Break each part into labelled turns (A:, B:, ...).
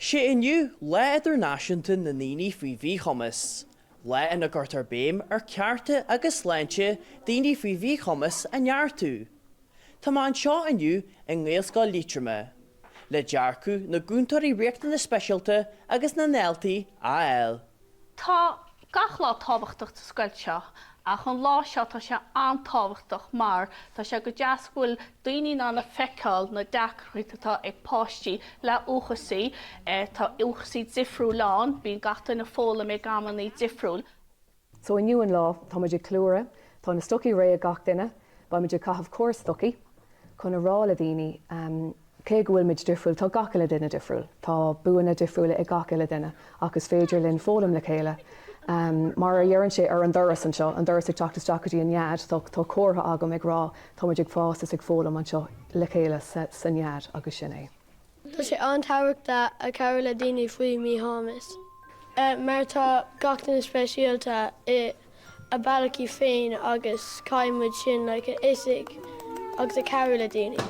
A: Sé inniu Lá Idirnáisiúnta na nDaoine faoi Mhíchumas, lá ina gcuirtear béim ar cearta agus sláinte daoine faoi mhíchumas a neartú. Tá mé anseo inniu i nGaelscoil Liatroma, le dearcadh na gcúntóirí riachtanas speisialta agus na ndaltaí a fháil.
B: Tá gach lá tábhachtach sa scoil seo ach an lá seo tá sé an-tábhachtach mar tá sé go deas go bhfuil daoine in ann a feiceáil na deacrachtaí atá ag páistí le uathchasaí. Tá uathchasaí difriúil ann, bíonn gach duine ag foghlaim ag amannaí difriúil.
C: So inniu an lá, tá muid ag ceiliúradh, tá na stocaí réidh ag gach duine, beidh muid ag caitheamh cóir stocaí chun a rá le daoine cé go bhfuil muid difriúil, tá gach uile duine difriúil, tá buanna difriúla ag gach uile duine ach is féidir linn foghlaim le chéile. Mar a dheireann sé ar an doras anseo, an doras ag teacht isteach go dtí an nead, tá tá comhartha agam ag rá tá muid ag fás is ag foghlaim anseo le chéile sa sa nead agus sin é.
D: Tá sé an-tábhachtach a cabhrú le daoine faoi míchumas mar tá gach duine speisialta i a bealaí féin agus caithfidh muid sin like a fhios ag agus a cabhrú le daoine.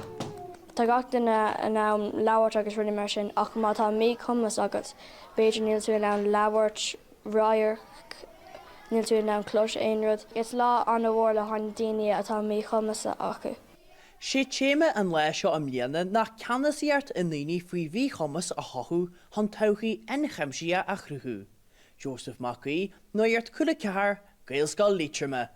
E: Tá gach duine in ann labhairt agus rudaí mar sin ach má tá míchumas agat b'fhéidir níl tú in ann labhairt, radharc, níl tú in ann clos aon rud. Is lá an-mhór le haghaidh daoine atá míchumas acu.
A: Sé téama an lae seo i mbliana ná ceannasaíocht i ndaoine faoi mhíchumas a chothú chun todhchaí ionchuimsitheach a chruthú. Joseph Mac Aoidh, Nuacht Cúla 4, Gaelscoil Liatroma.